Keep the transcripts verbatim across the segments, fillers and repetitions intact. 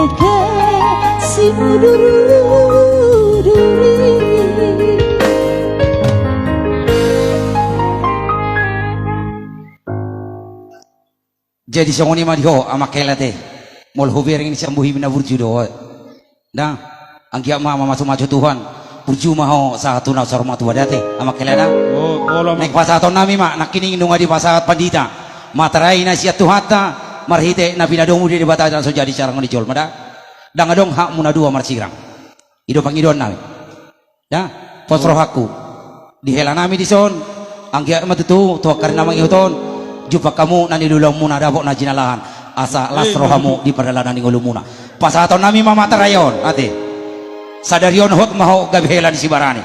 Ke simuduri. Jadi songon i ma di ho, Amang Hela ate. Molo hubereng ni sian bohim na burju do ho. Dang, anggiat ma mamasu-masu Tuhan. Burju ma ho sahat tu na saur matua da ate, Amang Hela da. Oh, olo, Amang. Naeng pasahatonnami ma, nangkining nunga dipasahat pandita. Materai na sian Tuhanta, marhite na pinadomu di Debata na so jadi sarangan ni jolma da. Dang adong hakmu na dua marsirang. I do pangidoannami. Da, pos rohangku. Di helanami dison, anggiat ma tutu, tu angka ari na mangihut on, jumpang hamu na niluluanmuna dapot na jinalahan, asa las rohamu di pardalanan ni ngolumuna. Pasahatonnami ma materai on, ate. Sadari on hot ma ho gabe hela ni sibarani.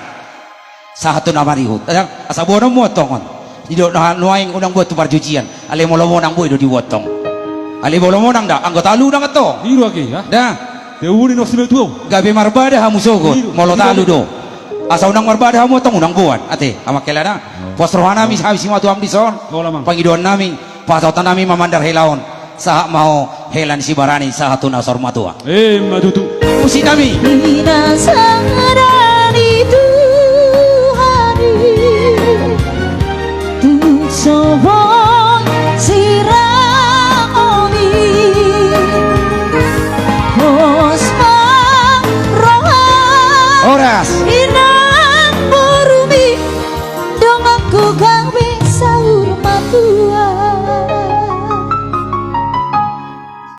Sahat tu na marihut. Asa boanonmu antong on. Didok na nuaeng unang boan tu parjujian. Alai molo monang boi do diboan antong. Alai molo monang da, anggo talu unang antong. I do ate, ya. Da. Teuni na sinuan tu au. Gabe marbada hamu sogot, molo talu do. Asa unang marbada hamu antong unang boan. Ate, Amang Hela da. Pos rohanami, hami simatuam dison. Pangidoannami, pasahatonnami ma mandar hela on. Sahat ma ho hela ni sibarani, sahat tu na saur matua. Emma tutu. Musik nami. Di na sada ni Tuhan i. Tung so boi sirang on i, pos ma roha. Horas. Di